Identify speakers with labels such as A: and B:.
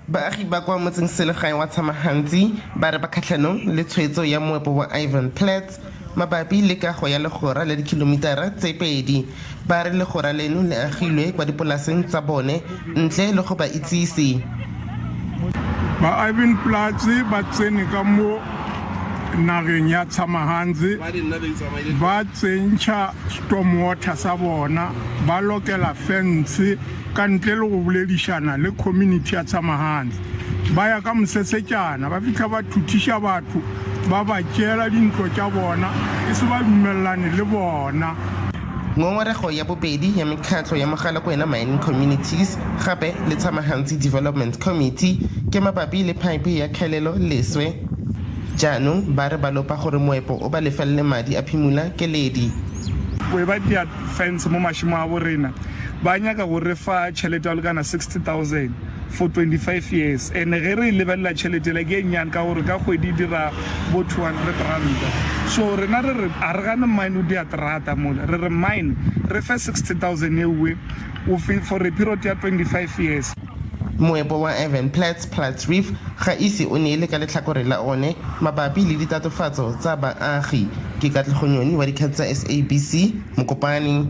A: Baagi ba kwa motseng-selegae wa Tshamahantsi ba re ba kgatlhanong le tshwetso ya moepo wa Ivanplats mabapi le kago ya legora la dikilomitara tse pedi. Ba re legora leno le agilwe kwa dipolaseng tsa bone ntle le go ba itsise.
B: Ba Ivanplats ba tsene ka mo nageng ya Tshamahanzi ba tsentšha storm water sa bona, ba lokela fence ka ntle le go boledišana le community ya Tshamahanzi. Ba ya ka mosesetšana ba fihla ba thuthiša batho ba ba tšeela dintlo tša bona e se ba dumelelane le bona.
A: Ngongorego ya bobedi ya mekgatlo ya Mogalakwena Mining Communities gape le Tshamahanzi Development Committee ke mabapi le phaephe ya khelelo leswe. Jaanong ba re ba lopa gore moepo o ba lefelele madi a phimola keledi.
C: We ba tia fence mo mašemo a bo rena, ba nyaka go re fa tšhelete ya go lekana 60,000 for 25 years and ge re e lebelela tšhelete yela ke e nnyane ka gore ka kgwedi e dira bo 200 ranta. So rena re re a re gane mine o dia terata mola, re re mine re fe 60,000 ewe o fe for a period ya 25 years.
A: Moepo wa Ivanplats Platreef ga ise o neele ka letlhakore la one mabapi le ditatofatso tsa baagi. Ke Katlego Nyoni wa dikgang tsa SABC, Mokopane.